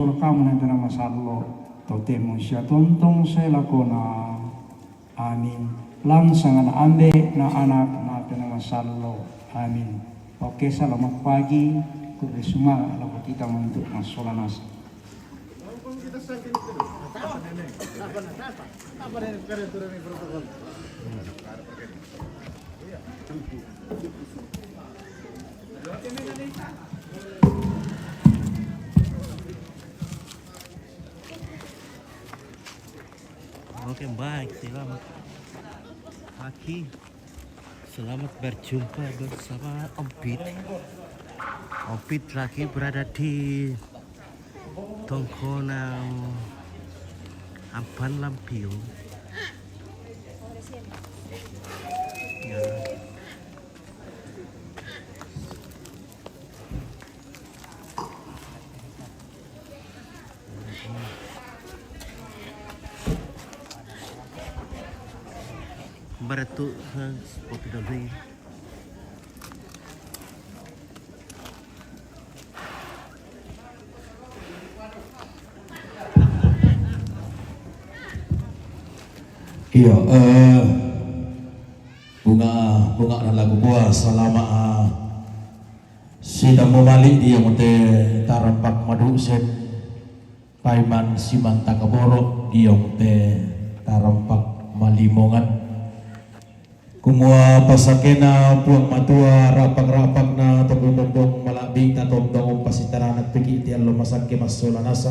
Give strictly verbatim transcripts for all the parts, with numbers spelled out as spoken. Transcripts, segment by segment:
Solo kamu na tena masallo, totemo sia tontong sai lakona. Amin. Langsang na Ambe na Anak na tena masallo. Amin. Oke, selamat pagi. Kube sumanga lako kita untuk massola nasa. Oke, baik, selamat pagi. Selamat berjumpa bersama Om Pit. Om Pit lagi berada di tongkonan Amban Lampion. Ya. Barat tu, ha, spot dulu. Iyo, eh, bunga, bunga na lagu buah salama, ah, sidang memali dia mute tarampak madu sen paiman simanta kaboro dia mute tarampak malimongan. Kumua pasakena Puang Matua rapak-rapakna to bumbong malabita tontong umpasitaranak piki ti allo masangke massola nasa.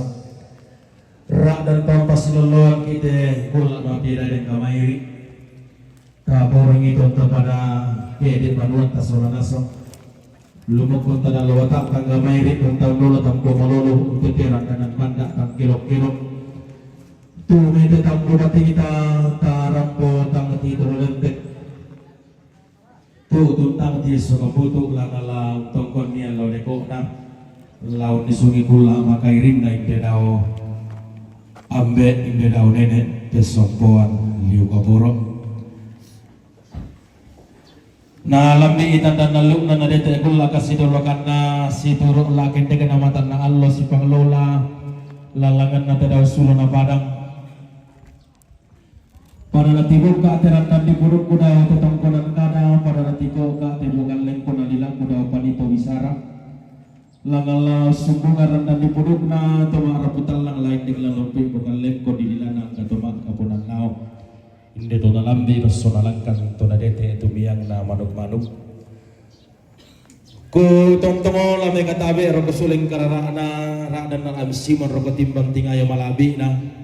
Rak dan to pasiloloan kite kula mapira dan kamairi. Taporongi tonto pada kede panuan tasola nasa. Lumukun tada lowata tangga mairi tentang lola tampo malolo untuk terang dan manda tang kelok-kelok. Tu mete tampo mati kita tarampo tang ti tolo lentek. Tu tuntang ti soka butu lana la tongkon nia lau dekokna. Lau nisungi kula makairinna inde dao Ambe, inde dao Nene, pesompoan liu kaboro. Na lambi i tanda nallukna na dete kulla kasidolokanna situru la kendekna matanna allo sipanglola lalanganna tedau sulo na padang. Pada na tibukka te randan di pudukku dao te tongkonan kada, pada na tikoka te bukan lengko na lilangku dao panito bisara. Langalla sumbungan randan di pudukna to ma'rapu tallang lain dek lalompi bukan lengko di lilana angka to ma'kaponannao. Inde to nalambi basso nalangkang to nadete tumiangna manuk-manuk. Ku tongtongo lame katabe roko suleng karara'na ra'dan na Am Simon roko timbang tingayo malabina.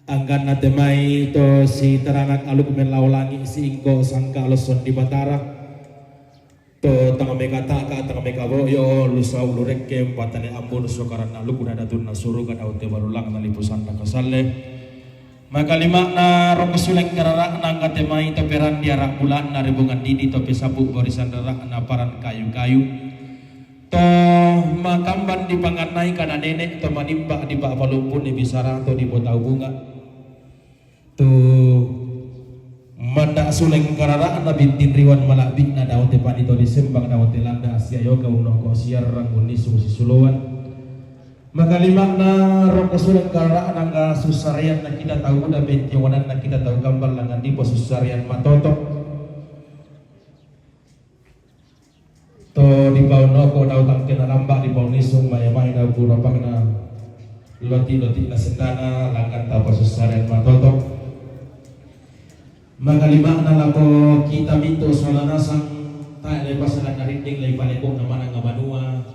Angganna te mai to si taranak aluk mellau langi si ingko sangka alosson di Batara. To tang mekataka tang mekaboyo lusau lurekke patale ambon sokaranna luku na datunna suruga dau te balulang na lipusanna kasalle. Makalima'na roko suleng karara'na angka te mai to perandi ara bulanna ribungan didi to pesapu barisan rara'na paran kayu-kayu. To makamban dipangannai kana nenek to manimba di pa'palumpuni bisara to di botau bunga. Tu manda suleng karara'na bintinriwan malabbi'na dao te panito disembang dao te landa asia yoga unoko siarrang unnisung sisuloan. Makalima'na roko suleng karara'na angka sussareanna kita tau uda bentiongananna kita tau gambal langan dipo sussarean matoto. To dipaunoko dau tangkena lamba dipaunnisung mai-mai dau pura pangna loti-loti na sendana langkan tau pasussaren matoto. Makalima'na lako kita mintu sola nasang tae lepas na rinding lai paleko na manang banua.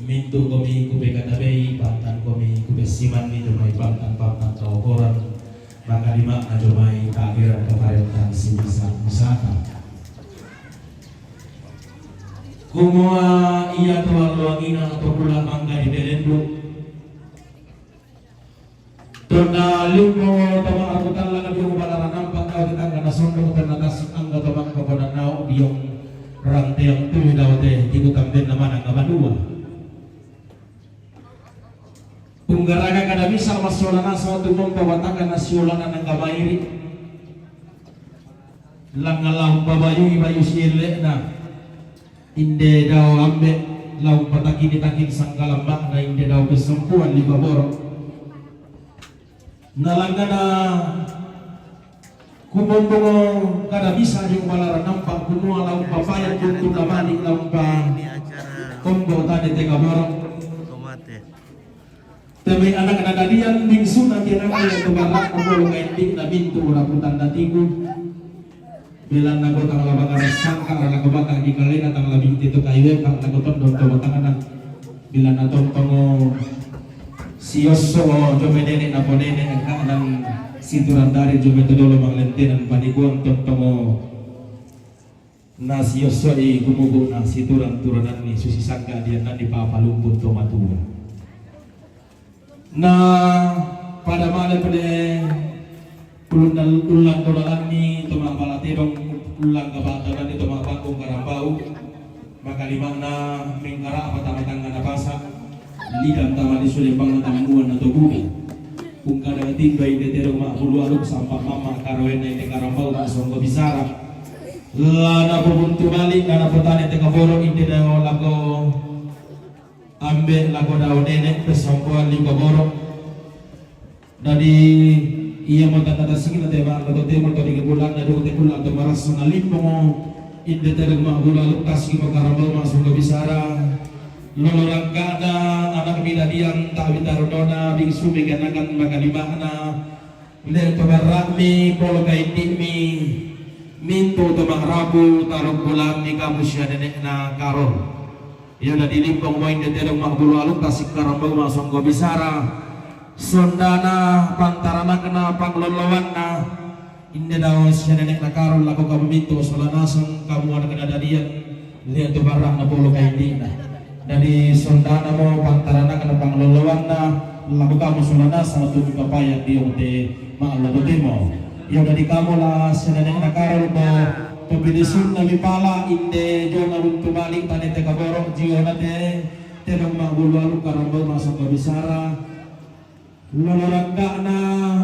Mintu komi kupe katabei pantan komi kupe siman ni jomai pantan pantan tau koran. Makalima'na jomai tageran kaparentan si bisa wisata. Kumua ia to alloangina to pula mangga di Belendu. Tonna limbo tama aku talla ka biong balara nampa tau di tangga na sondong tonna tasik angga to mangka bona nau biong ranteang tulu dau te tiku tambenna manang ka madua. Punggaraga kada bisa massola nasa tu mompa wataka na siolana nangka mairi. Langngallau babayui bayu sielle'na. Inde dao ambe. Lao pataki-taki sangkalamma'na inde dao pessompoan lipa boro. Na langngana kumombongo kada bisa di umbalaran nampa kumua lao papayan buntu namani lao pa kombo tane tega boro. Te mai anakna dadian bingsuna kianakna ia to barra'na polo kaindi'na mintu raputan datiku. Belanna ko tang la bangara sangka, la ko bangka di kalena tang la binti to kaiweka, la ko tondon to batangna. Belanna tontongo siosso jo mai nene na ponene angka dan siturandari jo mai to dolo manglentenan panikuan tontongo. Na siossoi kumuku na siturang-turananni susi sangka diannanni papalumpu to matua. Na pada male pede ulunna ullang dolalanni to mapala tedong ullang kabatananni to mapanggung karambau. Makalimana mengkara apa tama tangga napasa. Lidan tama di sulembang na tambuan na to buku. Kung kada timba inde tedong ma bulu aluk sampa mama karawenna inde karambau ma songgo bisara. La napobuntu balik, la napotane teka boro inde dao lako ambe lako dao nene pesompoan lima boro. Dadi ia mo tanda tasikna tema lako temo to di kebulan na dua kebulan to marasa na limbo mo inde tedong ma bulu aluk tasik mo karambau ma songgo bisara. Lolo rangkana anak midadian tak bitaronona bingsu meganakan makalimana. Le to barra'mi polo kaindi'mi mintu to ma'rapu tarung bulammi kamu sia nene'na Karol. Ia dadi limbong mo inde tedong ma'bulu aluk tasik karambau ma songgo bisara. Sondana pantaranakna panglolloanna inde dao sia nene'na Karol lako kamu mintu sola nasang kamu anakna dadian. Lia tu barra'na polo kaindi'na. Dadi sondana mo pantaranakna panglolloanna lako kamu sola nasang tu papayan diong te ma'allo totemo. Ia dadi kamu la sia nene'na Karol mo pabili sunna mi pala inde jona untu balik tane teka boro jiona te tedong ma'bulu aluk karambau ma songgo bisara. Lolo rangkana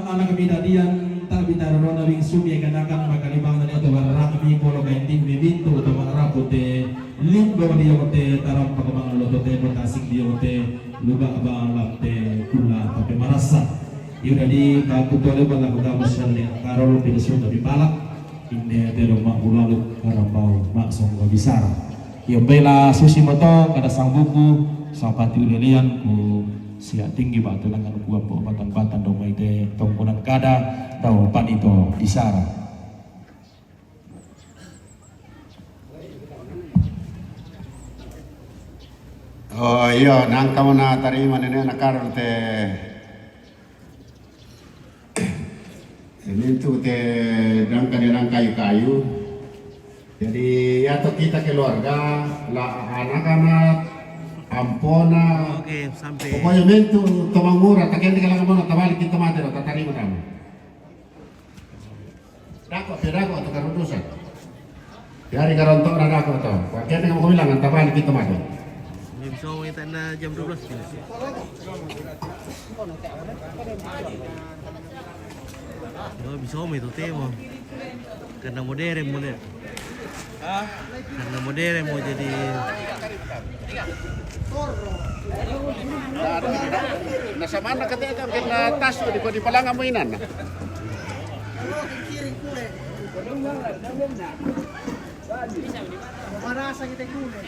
anak midadian tak bitaronona bingsu mi eganakan makalimana ni to barra'mi polo kaindi'mi mintu to ma'rapu te limbo diong te tarampak ma'allo totemo tasik diong te luba balam te kula tapi marasa. Ia dadi kaku tole bala kuda musalli Karol pede sunda bipala. Inde tedong ma'bulu aluk karambau ma songgo bisara. Ia bela susi moto kada sangbuku sapati ulelean ku sia tinggi batu lengan ku ampo batan-batan dong mai te tongkonan kada dao panito bisara. Oh iya, nangka mo na tarima nene'na Karol te Mintu te dangka ni dangka kayu. Jadi ya to kita keluarga la anak-anak ampona. Oke, sampai. Pokoknya mintu to mangura taken di kalangan mana tabalik kita mati lo tatarima kamu. Dako pe dako atau karudusan. Jari karonto na dako to. Pakene mo bilang anta balik kita mati. Bisa mo ita na jam dua belas kini. Oh, bisa mo itu temo. Karena modern mo lihat. Karena modern mo jadi. Nah, samanna kateka kena tas di kodi palanga mo inanna. Marasa kita kule.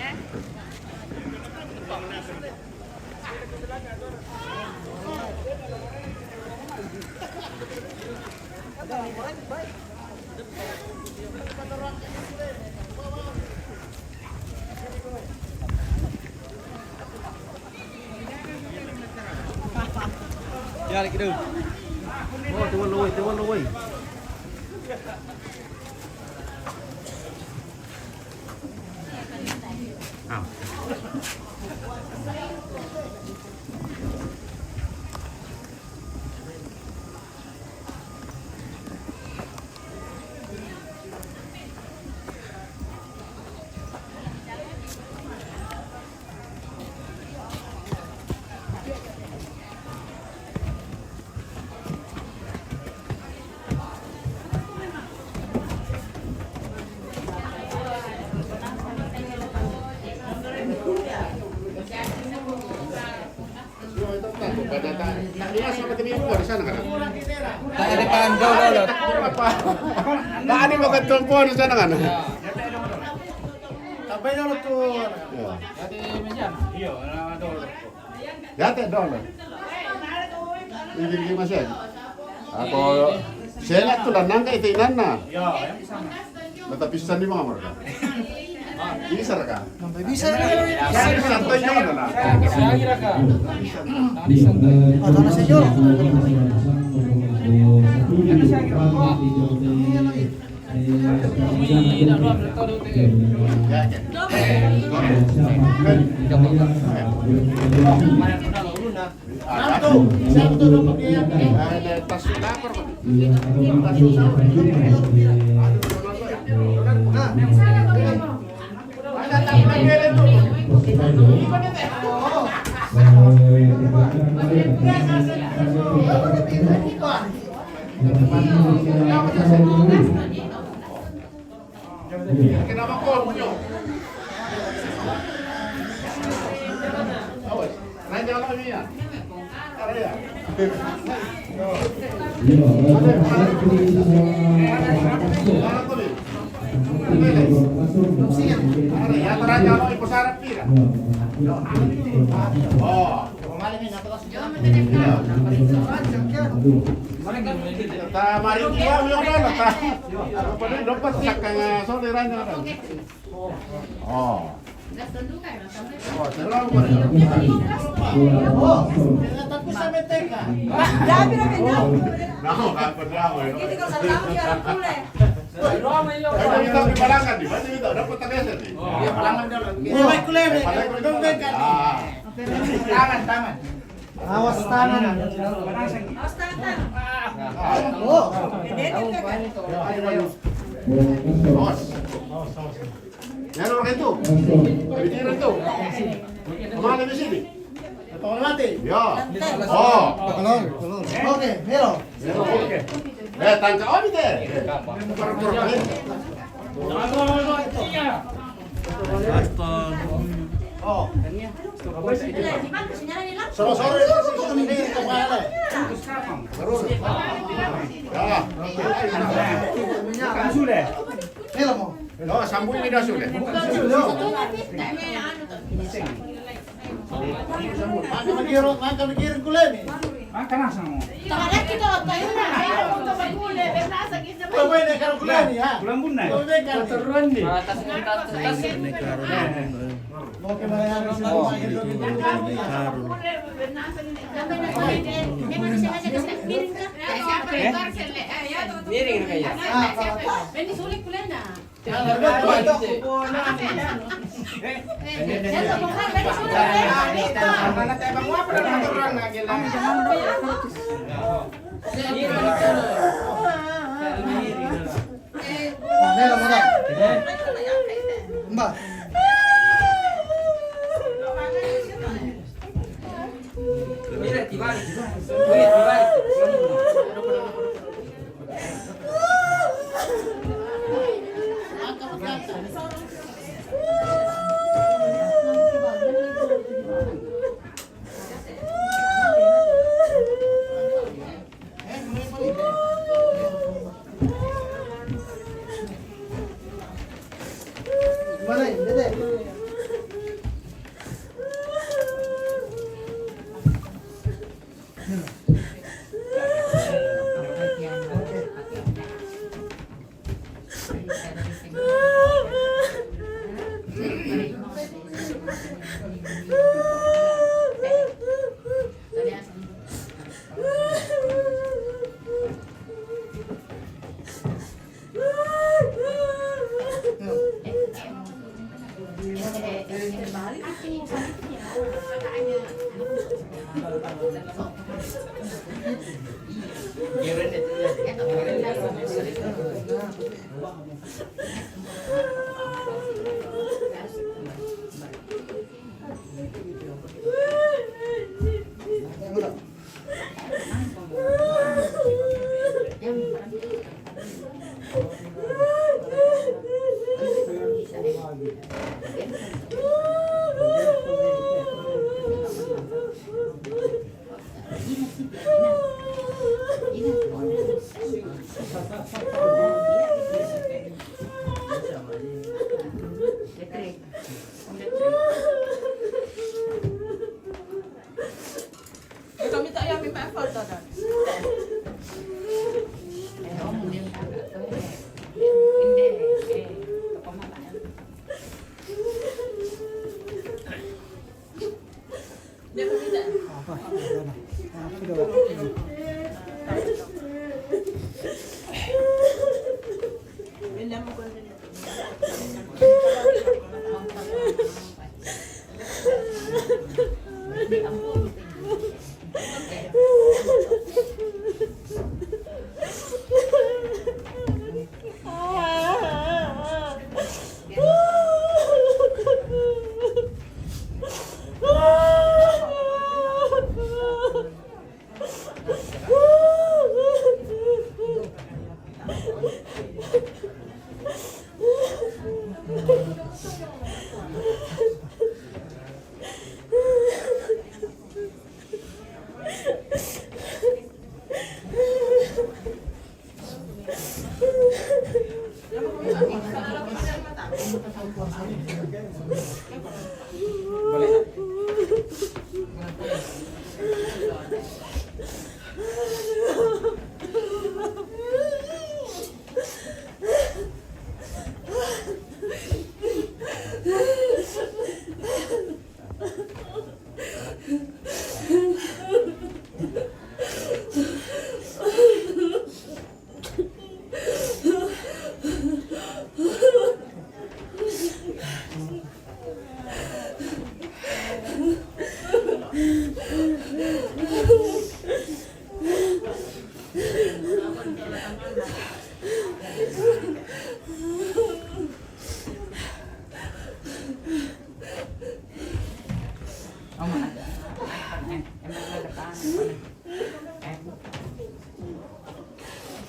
Ya, lagi dulu. Oh, tuan loi, tuan loi. Tak, tak, tak biasa pakai mimpi di sana kan? Tak ada pandang, tak ada apa. Tak ada pakai tumpuan di sana kan? Sampai dulu tuh. Ya. Jadi, Mijan? Iya, nah, tuh. Jate dolo. Ini, ini masih. Ako, sela tu la nangka ite inanna. Ya, yang sana. Nata pissan di mama ka. Bisa ka? Bisa. Bisa to yona na. Atau nasi jolo. Kenapa kau punya? Awas, nanti anak ni ya. Ada ya? Ada ya, terakhir kalau ibu sarap tidak? Oh. Ta mari ki wa yo na ta. Apa ni dapat sakang sole ranya ada. Oh. Oh, terlalu. Oh, ternyata aku sampai teka. Nah, apa dia? Ini kalau salah ya pule. Kita di Palangan di, berarti kita dapat tagasan ni. Oh, iya, Palangan dia. Iya, baik, kuliah, baik. Palangan. Tangan, tangan. Awas tangan. Awas tangan. Oh. Awas. Ya, lo itu. Pikiran tu. Kemana di sini? Apa mati? Ya. Oh. Oke, melo. Eh, tangka oni te. Solo, solo, solo. Ya. Sule. No, sambung ni dah sule. Maka mikir, maka mikir kuleni. Maka nasa mo. Pwede ka kuleni, ha? Kulang bunay. Pwede ka. Paturuan ni. Oke, Mariano, sino? Miring na kayo. Ah, ah. Mbak.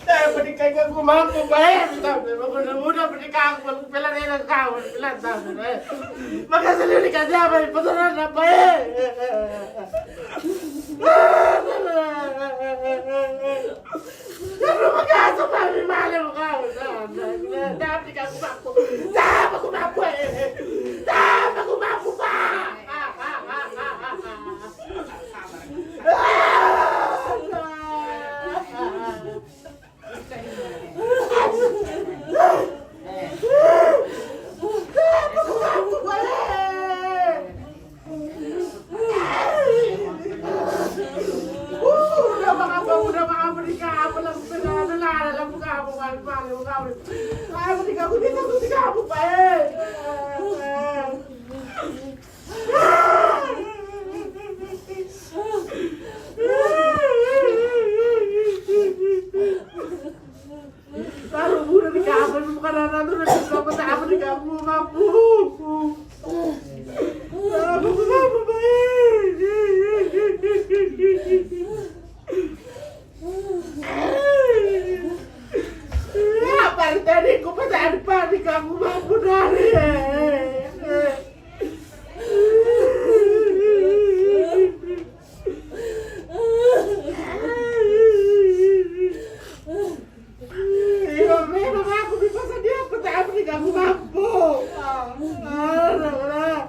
Saya menikah aku mampu, baik. Tapi aku udah, udah menikah aku, aku pela rela kau, pela tahu, baik. Makasih lu dikasih apa? Pesanan apa, eh? Lalu makasih, Mami, malu kau. Tapi aku mampu. Tapi aku mampu, eh. Tapi aku mampu, Pak. Taruh bunuh di kamar, bukan anak tuh, udah bisa apa, apa di kamu, mampu. Apa, apa, apa, baik. Apa tadi, aku pas ada panik, aku mampu dari. Iya, memang aku bisa sedih, aku tak apa, aku mampu. Ah, ah, ah.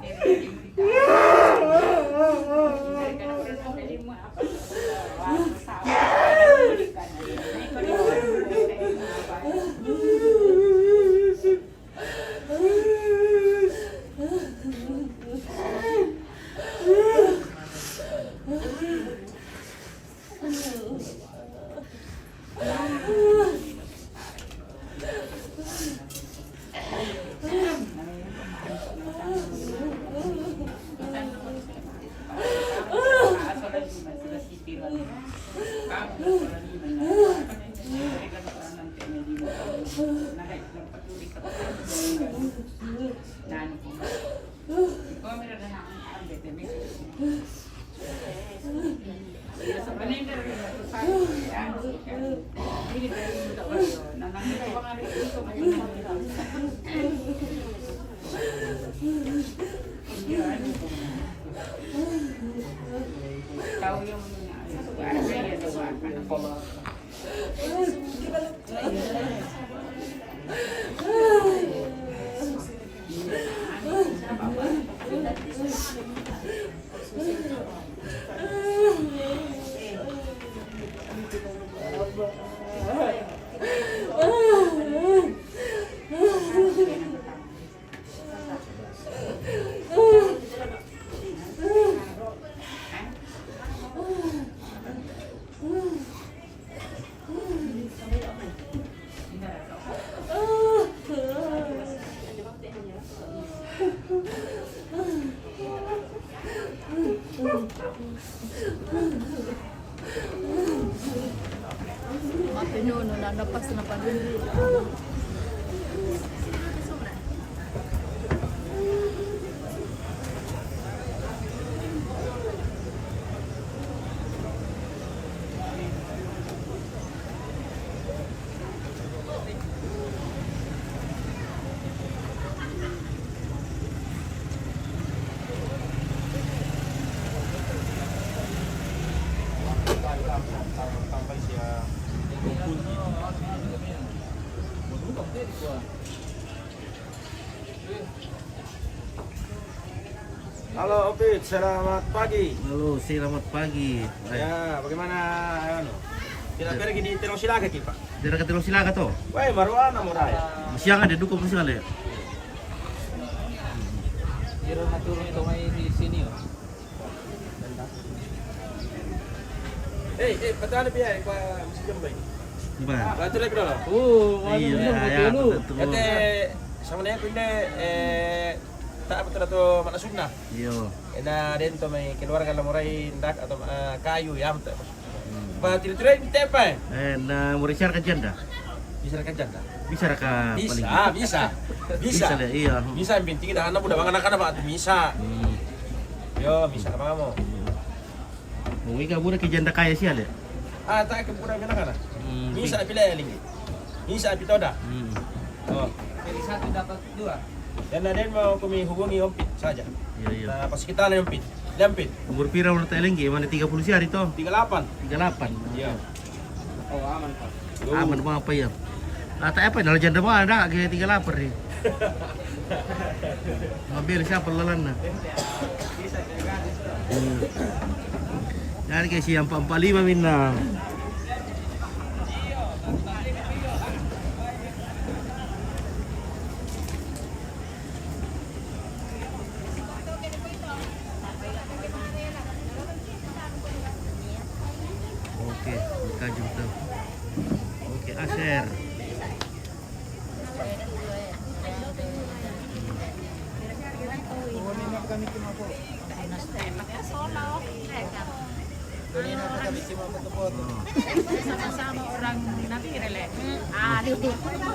No, no, no, no pasa nada. Halo, Opit, selamat pagi. Halo, selamat pagi. Eh. Ya, bagaimana, anu? Tidak pergi di Telong Silaga, ki, Pak? Tidak ke Telong Silaga, toh? Weh, baru ana mau raya. Siang ada duka, siang ada. Kira turun ke mai di sini, oh. Eh, eh, patale pia, eh, kwa msijambai. Ba. Patale pia. Oh, iya, iya, betul. Ete, sama dia pinde, eh, tak betul tu mana sunnah. Iyo. Ena den to mai keluarga la morai ndak atau, eh, kayu ya, betul. Hmm. Ba, tira-tira ini tepa, eh? Eh, na morai siar ka janda. Bisa ka janda? Bisa ka paling. Bisa, bisa. Bisa. Bisa le, iya. Bisa, yang penting dah anak budak bang anak-anak ba bisa. Hmm. Yo, bisa ka bang mo. Hmm. Mo ika budak ki janda kaya sia le. Ah, tak ke budak anak-anak. Hmm. Bisa pila ya linggi. Bisa pitoda. Hmm. Oh. Jadi satu dapat dua. Dan ada yang mau kami hubungi Ompit saja. Iya, iya. Nah, pas kita le Ompit. Le Ompit. Umur pira menurut Elenggi? Mana tiga puluh siari toh? Tiga delapan. Tiga delapan. Iya. Oh, aman, Pak. Aman, Bang, apa ya? Kata apa, dalam janda mah ada, kayak tiga lapar nih. Ngambil siapa lelan, nah? Hmm. Jadi kayak si empat empat lima minna. Oke, buka juga. Oke, Aser. Sama-sama orang Nabire, le. Ah,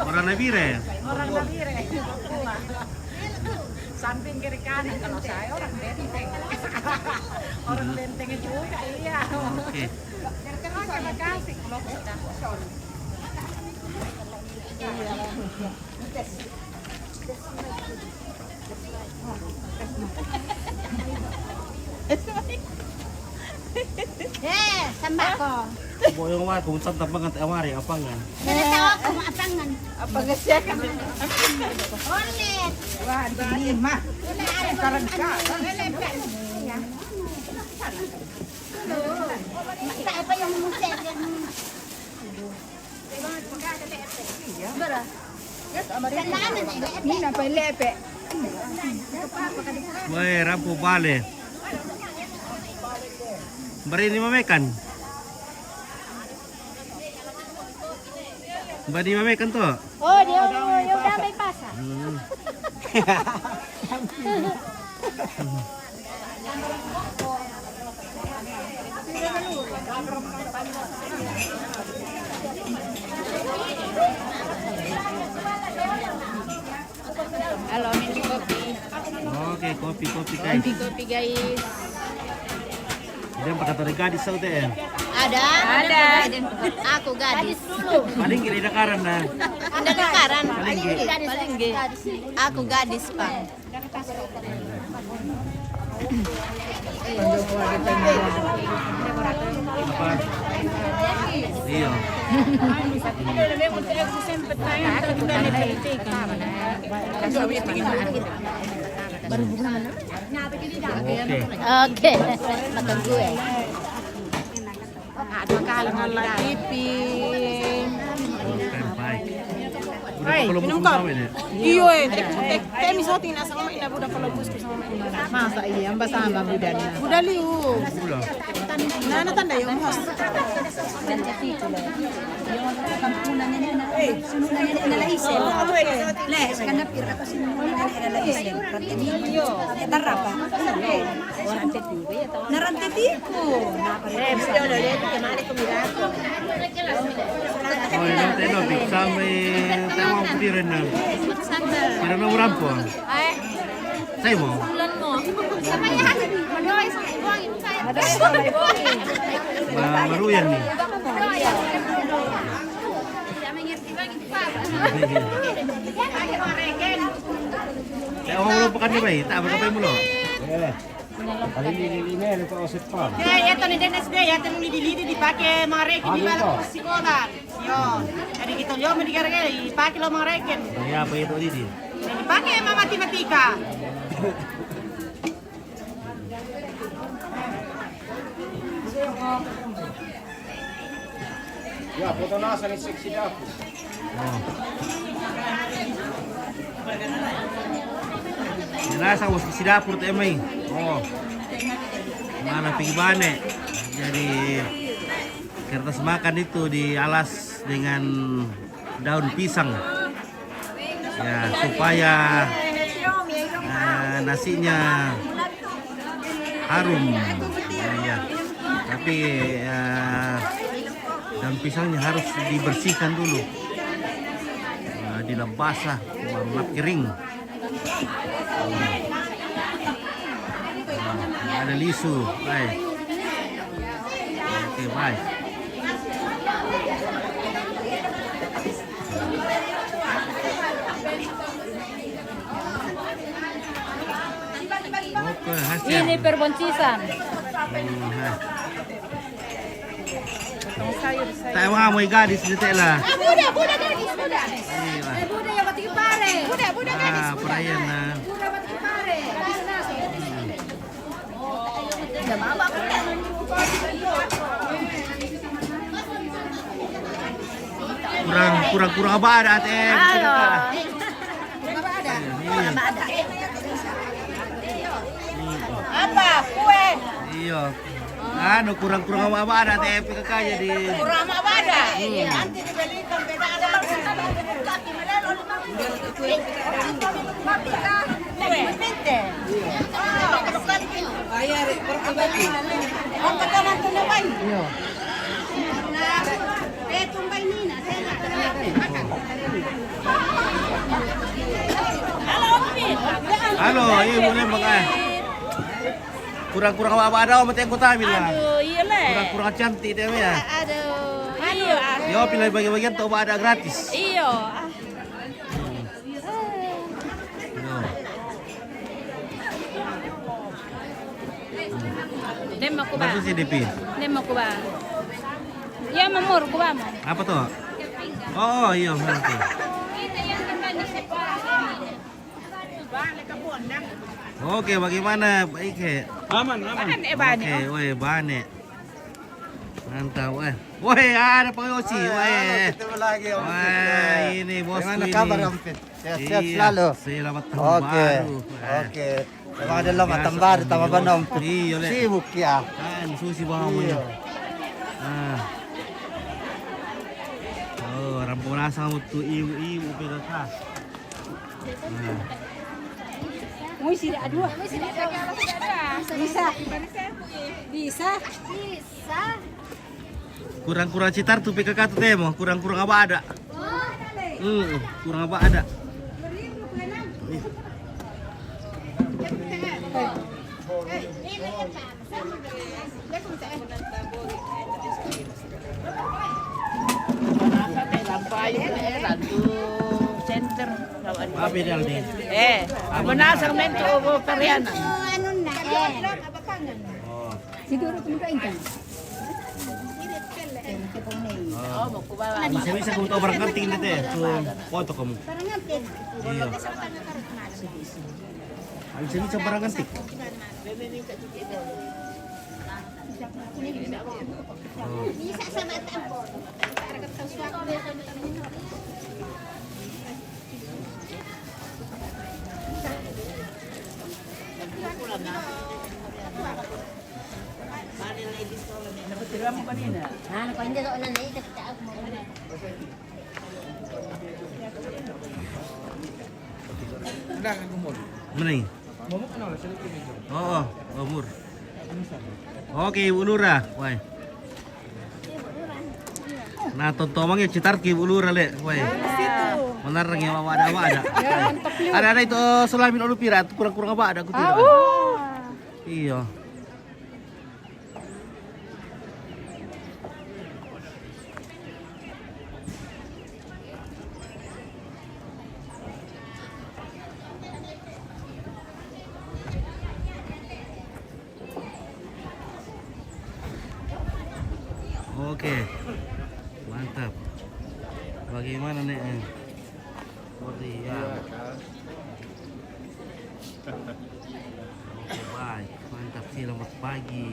orang Nabire. Orang Nabire. Samping kiri kanan, kalau saya orang Benteng. Orang Benteng juga, iya. Oke. Terima kasih, kalau kita. Iya. Eh, sembako. Boyong wa, kung saan tapangan, awari, apangan. Saya tahu aku apangan. Apangan siya ka? Orlet. Wah, di lima. Sekarang ka. Saya pa yung musik. Ini apa lepe? Weh, rampo bale. Bari ni mamekan. Bari ni mamekan to. Oh, dia, dia udah may pasa. Hmm. Halo, minum kopi. Oke, kopi, kopi, guys. Kopi, kopi, guys. Dia pakai tadi gadis, tahu teh? Ada. Ada. Aku gadis. Paling gila ada karan, nah. Ada karan. Paling gila. Paling gila. Aku gadis, Pak. Iya. Oke. Oke. Makan gue. Ada kalang lagi. Hai, minum kau. Iyo, eh, tek, tek, tek, mi soti na sama ina buda kalau bus sama ina. Masa iya, amba sama buda na. Buda liu. Nana tanda yo, mos. Eh, le, sekarang pira kasi nana ina la isen. Iyo. Ya tarapa. Narantetiku. Eh, video lo le, que mare con mi gato. Oi, no te no, big sampai tama ko dire na. Sandal. Para na urampo. Ay, Sai mo? Ulan mo. Sa kanya, madoy sa ibon. Madoy sa ibon. Ma-, maruyan ni. Te, o, ulo pa ka ni bay. Ta, ba ka pa mulo? Ay, lili-lili na, ito, osip pa. Kaya ito ni Dennis Day, ito ni Didi, Didi, di pa ke mga reke, di ba, sikola. Yo, jadi kita yo, mending gara-gara, ipake lo mga reken. Ya, apa itu, Didi? Jadi pake mga matematika. Ya, foto nasa ni seksi dapur. Oh. Nasa was seksi dapur te mai. Oh. Mana pigi bane. Jadi kertas makan itu dialas dengan daun pisang. Ya, supaya, eh, nasinya harum. Ya, ya. Tapi, eh, daun pisangnya harus dibersihkan dulu. Eh, dilap basah, baru lap kering. Ada lisu, baik. Oke, baik. Oke, hasil. Ini perboncisan. Hmm, ha. Tayo nga mo, gadis, dito la. Ah, buda, buda, gadis, buda. Iya. Eh, buda, ya, batik pare. Buda, buda, gadis, ah, buda. Perayan na. Buda, batik pare. Gadis na. Kurang, kurang, kurang apa ada, Ate? Halo. Iya. Apa? Kue? Iya. Anu, kurang, kurang apa ada, Ate? P K K jadi. Kurang apa ada? Iya. Nanti dibelikan beda ada. Halo, iya, boleh makan. Kurang-kurang apa ada, Om, tengok tampil lah. Aduh, iya, le. Kurang-kurang cantik dia, ya. Aduh, iya. Yo, pilih bagi-bagian tuh ada gratis. Iya. Dem aku ba. Bagus sih, Dipi. Dem aku ba. Ya, mamur ku ba mo. Apa tuh? Oh, iya, oke. Oke, bagaimana, Ike? Aman, aman. Aman, eh, bane. Oke, weh, bane. Mantap, weh. Weh, ada Pak Yosi, weh. Halo, ketemu lagi, Om Fit. Wah, ini bosku ini. Bagaimana kabar, Om Fit? Sehat-sehat selalu. Iya, selamat tahun baru. Oke. Oke. Memang ada lama tambah, tambah banyak, Om Fit. Iya, le. Sibuk ya. Kan, susi bawa. Iya. Ah. Oh, rampung nasa mo tu ibu-ibu, P K K. Nah. Bisa. Bisa. Kurang-kurang citar tu P K K tu temo, kurang-kurang apa ada. Hmm, kurang apa ada. Apa dia, Aldi? Eh, menasang mentu, oh, kariana. Anu na, eh. Oh. Siguro kung kain ka. Oh, bisa-bisa kung tau barang kanting dito eh. So, foto kamu. Iya. Bisa-bisa barang kanting. Oh. Mana ni? Oo, umur. Oke, Ibu Lurah. Wai. Nah, tonton mang ya cetar ki bulu rale. Woi. Mana rang ya, ada, ada. Ada, ada itu, oh, sulamin olu pira, kurang-kurang apa ada aku tidak. Iyo. Oke, mantap. Bagaimana nih? Eh? Seperti ya. Oke, baik. Mantap, selamat pagi.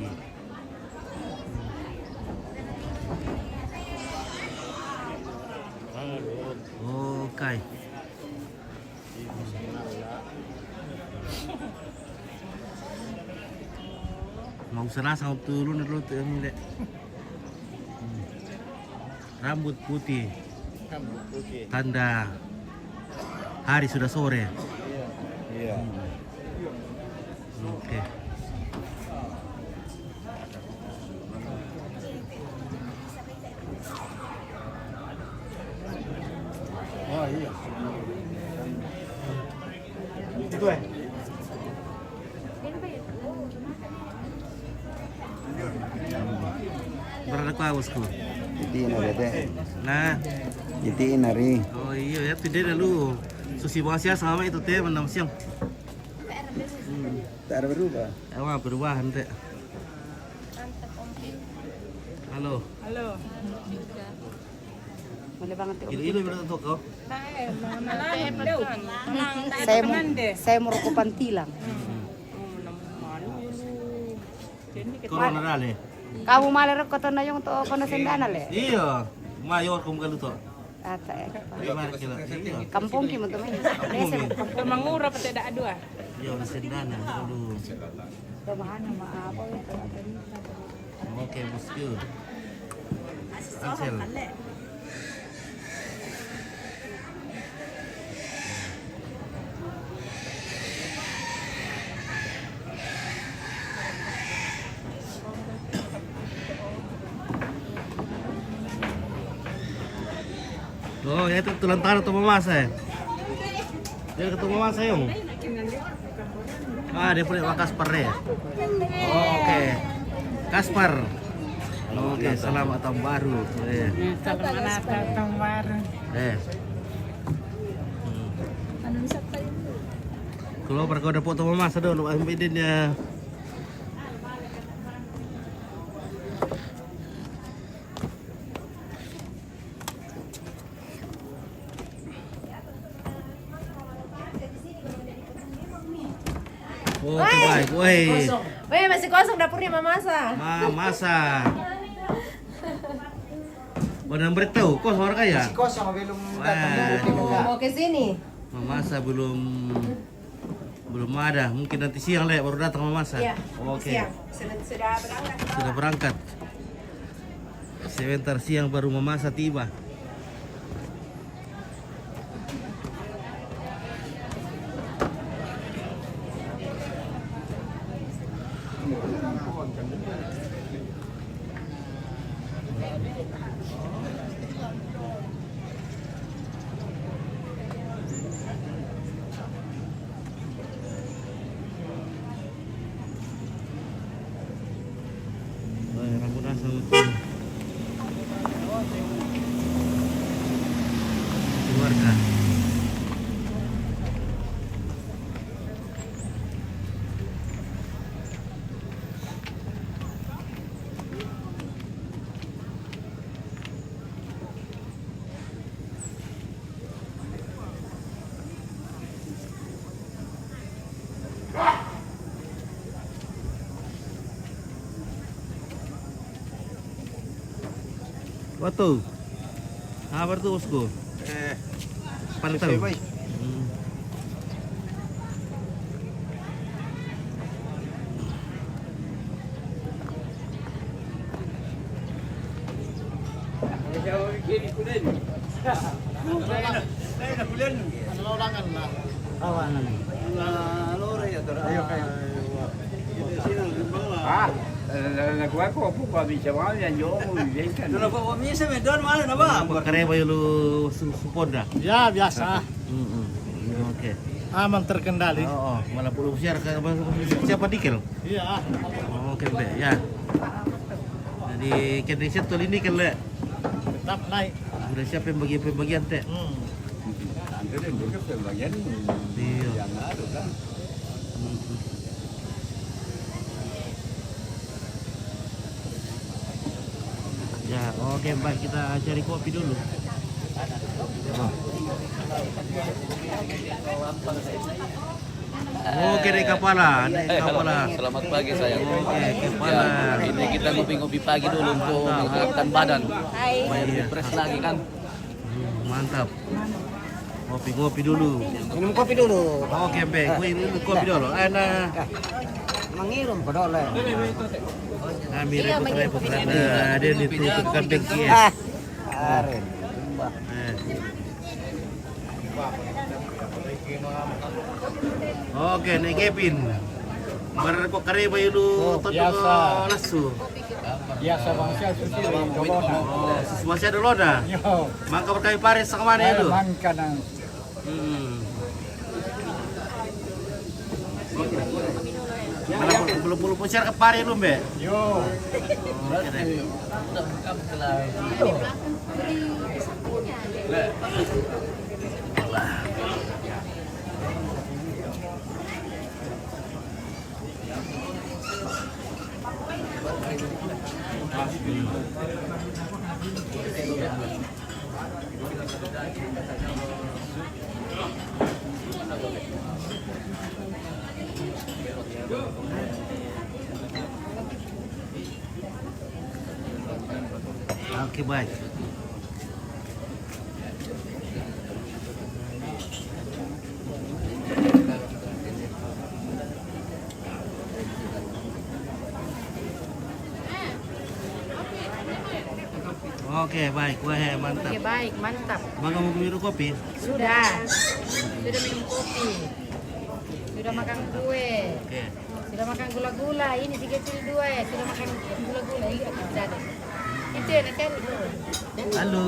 Oke. Mau serasa waktu lu dulu tuh, Dek. Rambut putih. Rambut putih. Tanda hari sudah sore. Iya. Oke. Oh, iya. Itu, eh. Berada kau, bosku. Iti nari teh. Nah. Iti nari. Oh iya ya, tidak lalu. Susi bawa siang sama itu teh, enam siang. Tak ada berubah. Apa perubahan teh? Halo. Halo. Boleh banget. Ilu-ilu berapa tuh kau? Saya mau, saya mau rokok pantilang. Corona dale. Kamu malah rokok tuh nayong tuh kena sendana le. Iya, mayor kamu kalau tuh. Ata ya. Iya. Kampung ki, teman-teman. Kampung ki. Mangura pete dak dua. Iya, udah sendana. Aduh. Pemahaman sama apa ya? Oke, bosku. Ansel. Oh, ya itu tulang tanah tuh mamasa ya. Dia ketemu mamasa, Yung. Ah, dia punya Kaspar deh. Oh, oke. Kaspar. Oke, selamat tahun baru. Eh. Selamat tahun baru. Eh. Kalau perkau dapur tuh mamasa dulu, ambil dia. Oke, baik. Woi. Woi, masih kosong dapurnya, Mamasa. Mamasa. Mana beritahu, kosong orang kaya? Masih kosong, belum datang. Mau ke sini. Mamasa belum. Belum ada, mungkin nanti siang le baru datang mamasa. Iya, oke. Siang. Sudah, sudah berangkat. Sudah berangkat. Sebentar siang baru mamasa tiba. Keluarga. Waktu. Apa tuh, bosku? Eh, pantau. Sesuai, baik. Hmm. Ah, Lagu aku, aku kok bisa mau yang jauh, bisa kan? Kalau kok bisa, me don mana, nama? Apa kareba yulu su-, suponda? Ya, biasa. Mm-mm. Oke. Aman, terkendali. Oh, oh. Malah belum siar ke, siapa nikel? Iya. Oke, Mbak, ya. Jadi, kena set tuh ini, kele. Tetap naik. Udah siap pembagian-pembagian, teh? Hmm. Nanti deh, juga pembagian. Iya. Yang ada, kan? Hmm. Ya, oke, Mbak, kita cari kopi dulu. Oh. Oke, dek kepala, dek kepala. Selamat pagi, sayang. Oke, kepala. Ya, ini kita ngopi-ngopi pagi dulu untuk mantap, menghangatkan badan. Hai. Supaya lebih fresh lagi, kan? Hmm, mantap. Ngopi-ngopi dulu. Minum kopi dulu. Oke, Mbak. Gue ini kopi dulu. Enak. Mangirum ko dole. Kami repot-repot karena ada yang ditutup kan bengki, ya. Ah, aren. Eh. Oke, nek Kevin. Barar ko kareba yulu. Oh, toto biasa. Lasu. Biasa bangsa susu dolona. Oh, susu masih ada lona. Yo. Mangka berkami pare sama mana itu? Mangka nang. Hmm. Mana belum, belum, belum share ke pare lu, Mbak? Yo. Oke deh. Oke, baik. Oke, baik. Wah, mantap. Oke, baik, mantap. Mangga mau minum kopi? Sudah. Sudah minum kopi. Sudah makan kue. Oke. Sudah makan gula-gula. Ini si kecil dua ya. Sudah makan gula-gula. Ini aku sudah ada. Itu yang cari. Halo.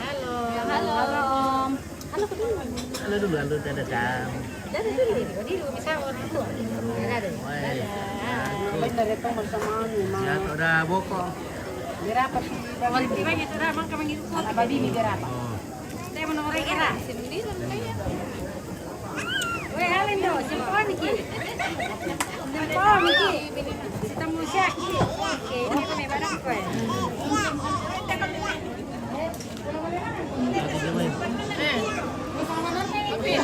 Halo. Halo. Halo dulu. Halo dulu, halo, dadah, Cang. Dadah dulu. Dadah dulu, misal orang tua. Dadah dulu. Woi. Dadah. Bener itu, teman-teman, memang. Ya, udah bokong. Berapa sih? Orang tua itu dah, Bang, kami ngiru kuat. Apa bini berapa? Oh. Saya menurut era. Sembilan, ya. Weh, Alin do, sempurna ki. Sempurna ki. Sita musia ki. Oke, ini kami barang kue. Eh. Oke.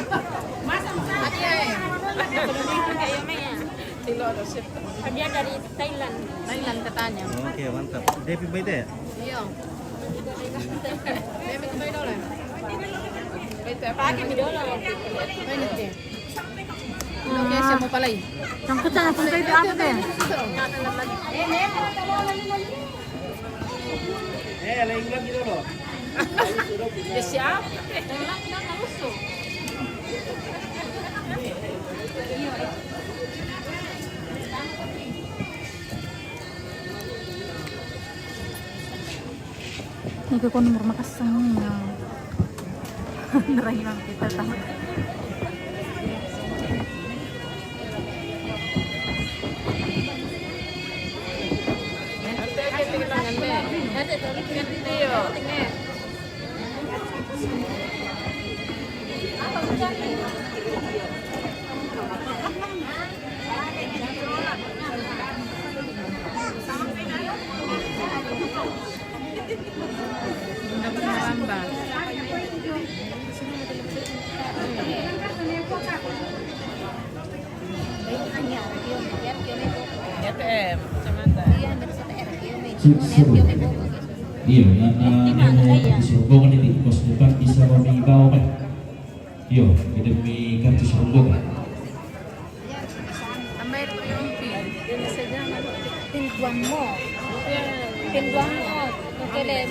Masa, masa. Iya, iya. Dia dari Thailand. Thailand katanya. Oke, mantap. Devi baik ya? Iya. Pakai mi dolo. Ini deh. Oke, saya mau palai. Sangkutan aku itu apa teh? Eh, lain lagi dulu. Ya siapa? Tolak dan usuk. Ini ke kono rumah kasang. Nerangi mang kita tahu. Bunda pernah lamba. A T M, kacamata. Iya, yang, eh, mau di Sorbonga ini, pos depan bisa kami bawa, Pak. Yo, kita mi kartu Sorbonga. Tambah itu yang pi. Pintuan mo. Pintuan mo. Oke deh.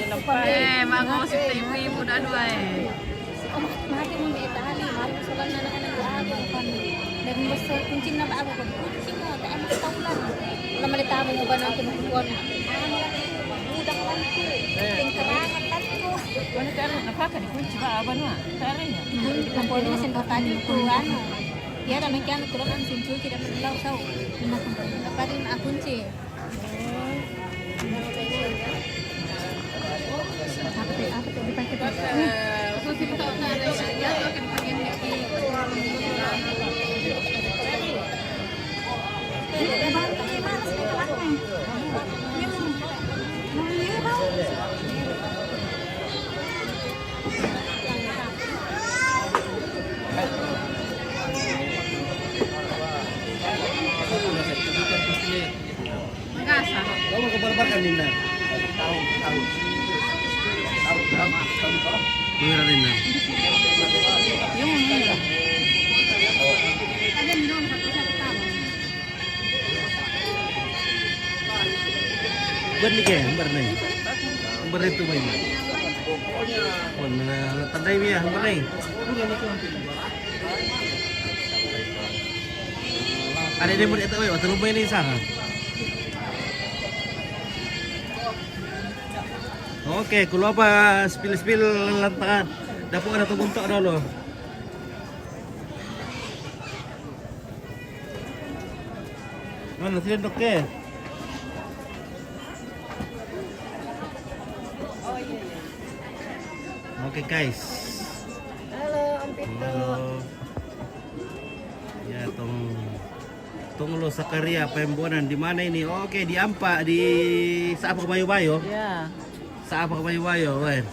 Eh, mako si ibu-ibu dah dua, eh. Oh, mati mau di Itali, malu soal anak-anak aku kan. Dan bos kunci nama aku kan kunci mau, tak enak tahu lah. Malita mo ba ng kinukuha na? Budang lang ko. Tingkarangan lang ko. Ano ka rin? Nakakalikunsi ba? Aba na. Kaya rin. Hindi ka pwede kasi tatali ko, ano. Yan, ang nagkano ko lang ang sinsuki na paglaw sa. Hindi na kung pwede na pa rin akong si. Apa te, apa te, di pa kita. Magasa. Kamu ke barbar kan, Nina? Tahu, tahu. Tahu, tahu, tahu, tahu. Mira, Nina. Yung ano yun? Ada minum satu-satu tahu. Buat ni ke, hambar ni. Hambar itu main. Pun, eh, tandai dia, hambar ni. Ada dia murid tu, eh, waktu lumba ini sana. Oke, keluar apa spill-spill lantangan. Dapur ada tu buntuk dulu. Mana sih dok ke? Oke, guys. Halo, Om Pito. Halo. Ya, tong, tong lo Sakaria Pembonan di mana ini? Oke, di Ampa, di Saapa Bayo-Bayo. Ya. Saapa Bayo-Bayo, wen.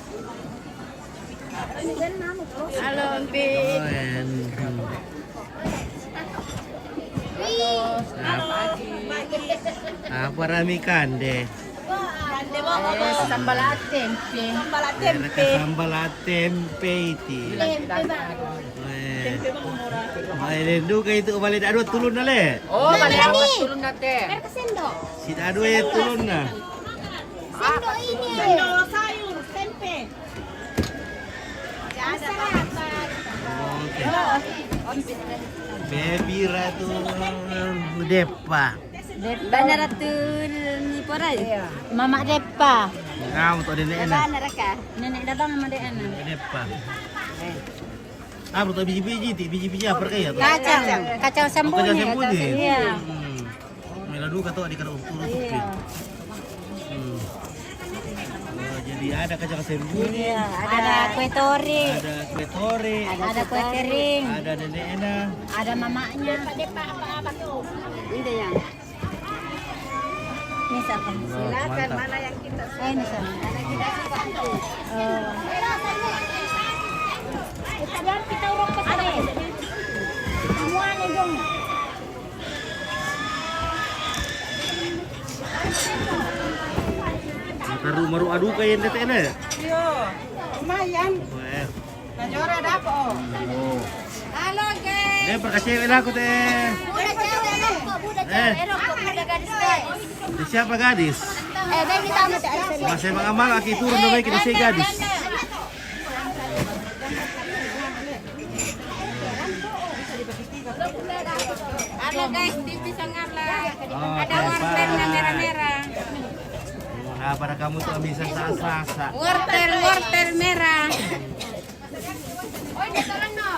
Halo, Om Pit. Wen. Hmm. Halo. Apa, apa rami kande? Kande, eh, sambal tempe. Sambal tempe. Sambal tempe iti. Tempe, Bang. Eh. Mai lendu ka itu balik dua tulun na le. Oh, balik dua tulun na te. Mereka sendok. Si dua tulun na. Sendok ini. Sendok sayur, tempe. Oke. Baby Ratu Depa. Depa na Ratu ni Porai. Iya. Mama Depa. Ngau to nenek na. Depa na raka. Nenek Dabang sama Dek Ana. Depa. Ah, betul biji-biji, ti biji-biji apa kayak tu? Kacang, kacang sembuni. Oh, kacang sembuni. Iya. Hmm. Mela duka tu di kada urut-urut tu. Iya. Hmm. Oh, jadi ada kacang sembuni. Iya, ada kue tori. Ada kue tori. Ada kue kering. Ada nenek Ena. Ada mamanya. Ini yang. Ini siapa? Silakan, mana yang kita suka. Eh, ini siapa? Oh. Kita biar kita urut ke sana. Semua nih, dong. Taru maru adu kayak ente tele. Iya, lumayan. Weh. Najora dako. Oh. Halo, guys. Eh, perkecil lah aku teh. Budak cewek, erok kok, budak cewek, erok kok, budak gadis, guys. Di siapa gadis? Eh, baby tamu teh. Mas emang amal aki turun dong, kita si gadis. Halo guys, di pisang apa? Oh, ada wortel yang merah-merah. Nah, pada kamu tuh bisa sasa-sasa. Wortel, wortel merah.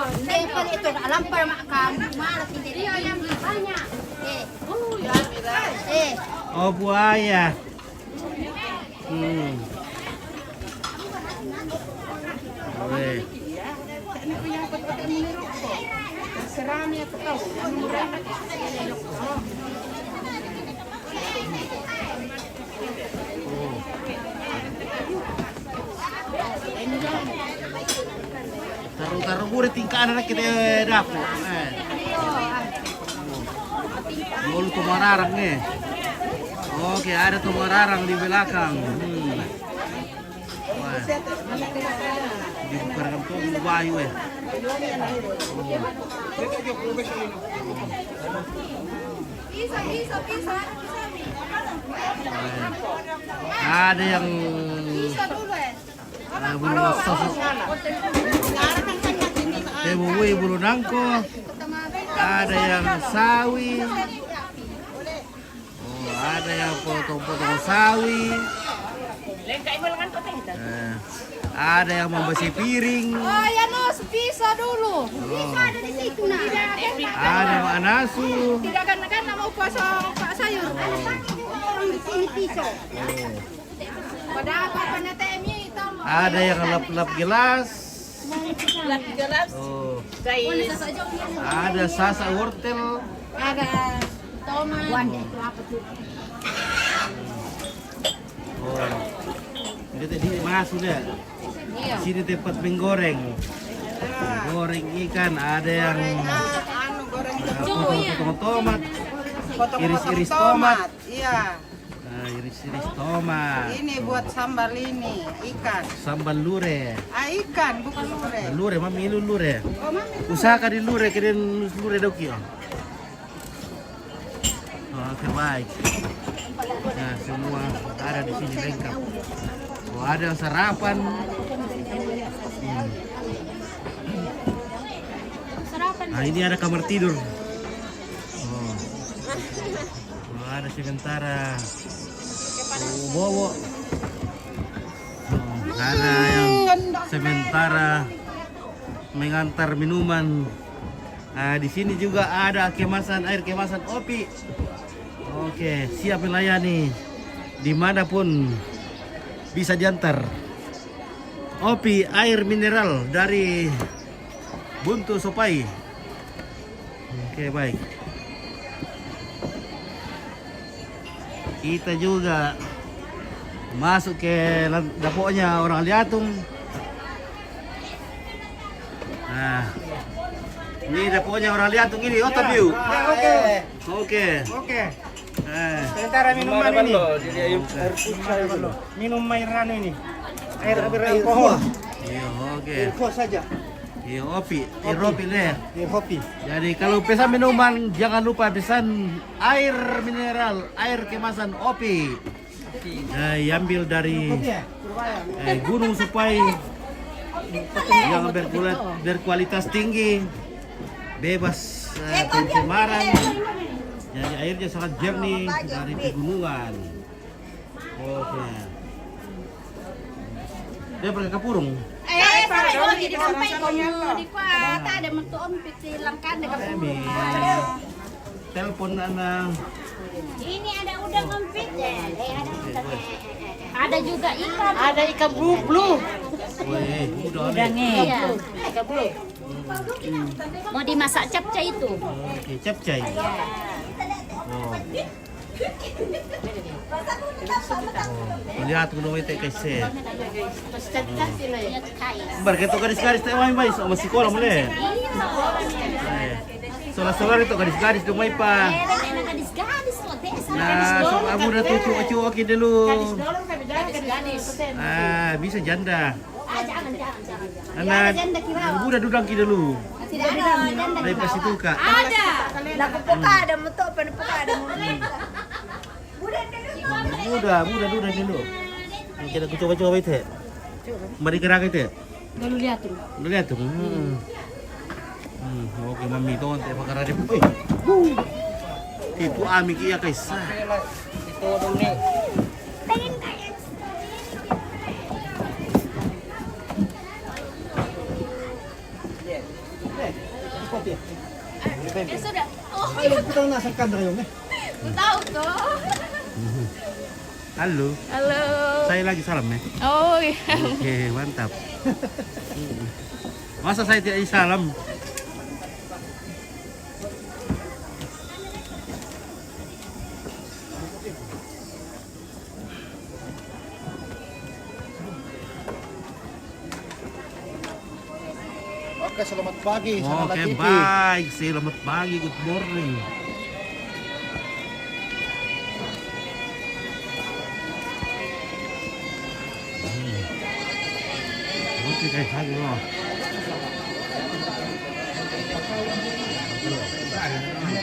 Siyempre, ito, alam pa naman ka, malas hindi. Iya, yang banyak. Eh. Oh, ya. Eh. Oh, buaya. Hmm. Oke. Serami apa kau? Taruh-taruh boleh tingkah anak kita, eh, dapur. Eh. Dulu tuh mararang, eh. Oke, ada tuh mararang di belakang. Hmm. Wah. Di belakang tuh bayu, eh. Oh. Ada yang, ah, bulu sosok. Teh bubui bulu nangko. Ada yang sawi. Oh, Ada yang potong-potong sawi. Eh, ada yang membersih piring. Oh, ya no, bisa dulu. Oh. Bisa ada di situ, nah. Ada Mak Nasu. Tidak kan, kan mau puasa Pak Sayur. Orang di sini pisau. Padahal apa, ada yang lap-lap gelas. Lap gelas. Oh. Guys. Ada sasak wortel. Ada tomat. Oh. Ini tadi masuk ya. Iya. Sini tempat menggoreng. Goreng ikan, ada yang, anu, goreng, ah, potong-potong tomat. Potong-potong tomat. Iris-iris tomat. Iya. Ah, iris-iris tomat. Ini buat sambal ini, ikan. Sambal lure. Ah, ikan, bukan lure. Lure, mami, lu lure. Oh, mami, lure. Usaha ka di lure, keren lure doki, oh. Oh, oke, baik. Nah, semua ada di sini lengkap. Oh, ada sarapan. Hmm. Nah, ini ada kamar tidur. Oh. Oh, ada sementara. Oh, bobo. Oh, ada yang sementara mengantar minuman. Nah, di sini juga ada kemasan, air kemasan Opi. Oke, siap melayani dimanapun bisa diantar. Opi air mineral dari Buntu Sopai. Oke, baik. Kita juga masuk ke lan-, dapurnya orang Liatung. Nah, ini dapurnya orang Liatung ini, otak view. Ya, oke. Oke. Oke. Eh. Sementara minuman ini. Minum air anu ini. Air, air pohon. Iya, oke. Air pohon saja. Iya, Opi. Air Opi, le. Air Opi. Jadi kalau pesan minuman, jangan lupa pesan air mineral, air kemasan Opi. Eh, diambil dari, eh, Gunung Supai yang berkuali-, berkualitas tinggi, bebas, eh, pencemaran. Jadi airnya sangat jernih dari pegunungan. Oke. Dia pakai kapurung. Eh, saya lagi di sampai di kuat, ada metu ompit di langkan dekat. Telepon anak. Ini ada udang ompit ya. Eh, ada udang. Ada juga ikan. Ada ikan blue, blue. Weh, udang. Udang, eh. Iya. Ikan blue. Mau dimasak capcay itu. Oke, capcay. Iya. Oh. Oh, lihat kuno itu kayak se. Bar ketok gadis-gadis teh main, bai, sama sekolah mulai. Solar-solar itu gadis-gadis dong, mai pa. Nah, sama abu udah tuh cuak-cuak dulu. Ah, bisa janda. Anak, udah dudang kita dulu. Dari pas itu, Kak. Ada. Lah, kupuka ada motor, apa kupuka ada motor? Udah, udah, udah dulu. Kita coba-coba itu. Mari gerak itu. Dulu lihat tuh. Dulu lihat tuh. Hmm. Hmm, oke, mami, tuh, teh, pakar ada. Itu ami kia kaisa. Itu dong nih. Ya sudah. Oh, ayo, kita nak sangkan dari, eh. Tahu tuh. Halo. Halo. Saya lagi salam, ya. Oh, iya. Oke, mantap. Masa saya tidak salam? Oke, selamat pagi, Sarana T V. Oke, baik. Selamat pagi, good morning. Hmm. Oke, guys, halo.